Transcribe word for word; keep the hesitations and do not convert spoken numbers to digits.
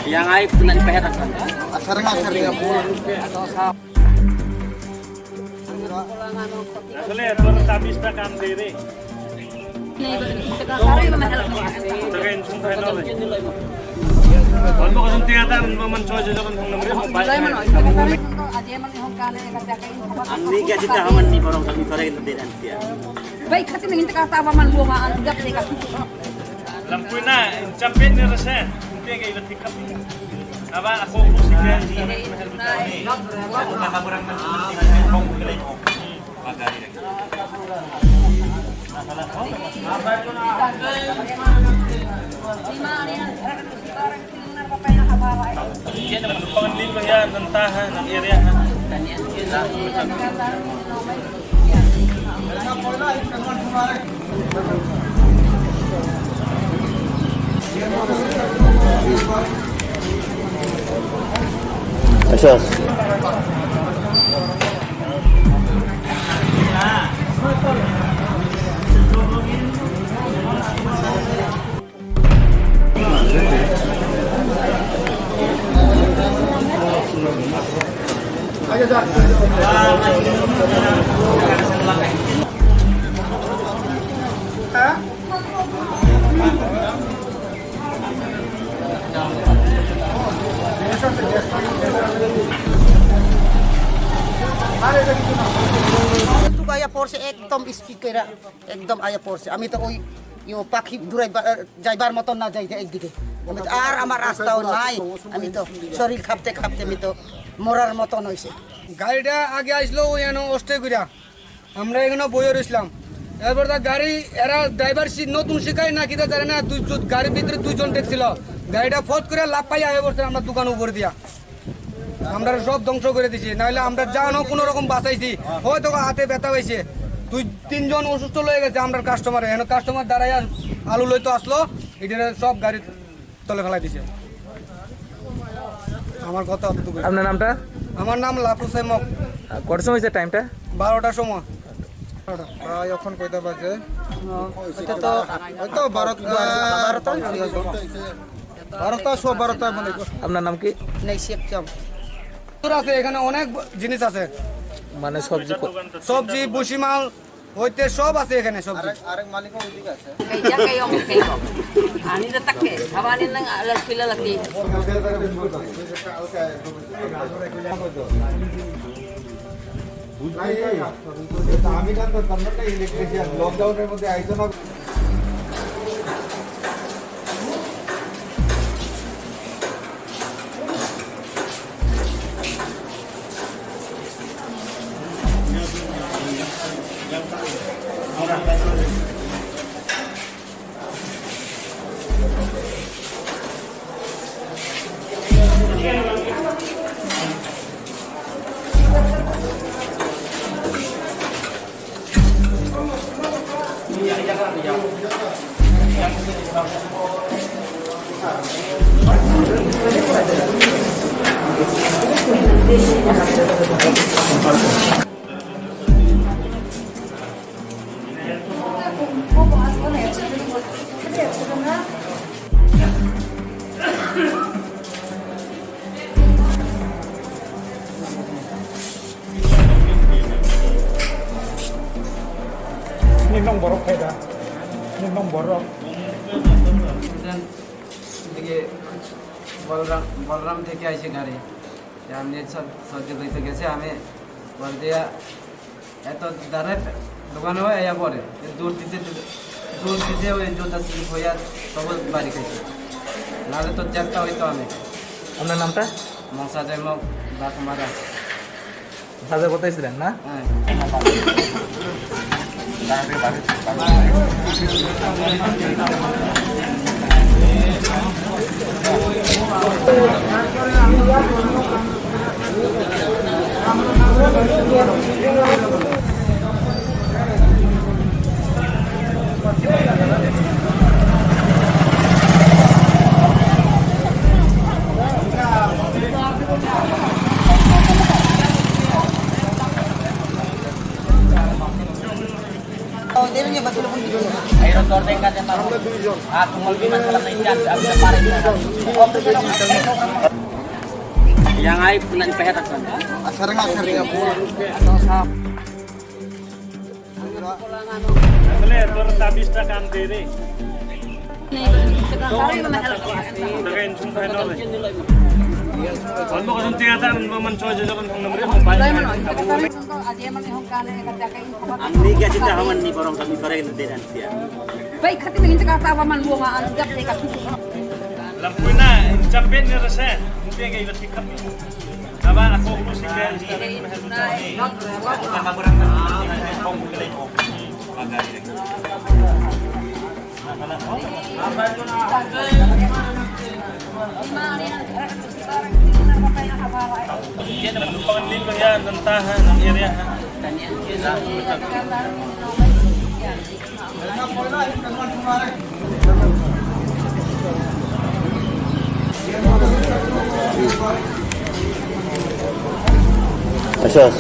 Yang aib dengan peheran kan. Asar ngasar ya. Asale, ito na tabis na kam de re. Taga insung tayo na le. Wal mo kasong tiyata, wal mo man choy choy kan kung namre mo bai. Ang ni kasi ta haman ni borong kami pare na de ansia. Bai khati nang hinta kata ba man buwa an gap de ka. Lampuina, champin ni rasa. Tiya kay ibat tikap. Aba ako ko si kaya. Panglil ya nang taha nang area ha. Acha. Tuga ya porse ekdom speed kera. একদম আয়া পড়ছে। আমি তো ওই ইয়ো পাখি দূরাই বা-, যাইবার মতন না যাইতে একদিকে। আমি তো আর আমার রাস্তাও নাই। আমি তো শরীর কাঁপতে কাঁপতে আমি তো মরার মতন হইছে। গাড়িটা আগে আসলো ওই এনো অষ্টে কইরা। আমরা এখানে বইয়ে রইছিলাম। এরপর তো গাড়ি এরা ড্রাইভার সি-, নতুন শিখায় না কিতা জানে না, দুই জন, গাড়ির ভিতরে দুইজন দেখছিল। গাড়িটা ফট করে লাফাইয়া হয়ে পড়ছে আমরা দোকান উপরে দিয়া। আমরা সব ধ্বংস করে দিছি, নাহলে আমরা জানো কোনো রকম বাঁচাইছি। হয়তো হাতে ব্যথা পাইছে, দুই তিনজন অসুস্থ হয়ে গেছে আমরা কাস্টমারে। এখানে কাস্টমার দাঁড়াইয়া আলু লইতো আসলো, এটা সব গাড়ি তলে ফেলাই দিছে। আমার কথা অতটুকু। আপনার নামটা? আমার নাম লাফু সেমক। আহ, কটার সময় হয়েছে টাইমটা? বারোটার সময়। প্রায় এখন কয়টা বাজে? এটা তো হয়তো বারোটা, বারোটা। বারোটা, সব বারোটা মানে। আপনার নাম কি? নেই, শেখ চম। আছে, এখানে অনেক জিনিস আছে। মানে সবজি ক- সবজি, ভুসিমাল হইতে সব আছে এখানে সবজি। আরেক, আরেক মালিকও ওইদিকে আছে। Kaya kayo ang kayo. Ani na take, habani nang alal pila lagi. আমি জানতাম না ইলেকট্রিশিয়ান লকডাউনের মধ্যে আইতো না। Ini nong borok kaya da. Ini nong borok. এদিকে বলরাম, বলরাম থেকে আইছে গাড়ি। আমি সব সহ্য করতে গেছে, আমি পরে দিয়া এত ডাইরেক্ট দোকানে হয়ে আইয়া পরে দূর দিতে, দূর দিতে ওই জুতা স্লিপ হইয়া তবে বাড়ি খাইছে, নাহলে তো জ্যাকটা হইতো আমি। আপনার নামটা? মশা যাই মগ ডাকুমারা। সাজা কোথায় ছিলেন না? হ্যাঁ। Yang ai punan pehet akan. Asar nggak asar nggak. Boleh, bertabis tak kan diri. Ang ni gaji tahawan ni borong kami korek nanti dan siya. Bai khati ni hinta kata apa man buang an jak de kati. Lampu na capek ni rasa, mungkin kayak ibat sikap ni. Apa aku aku sih kayak. Asas.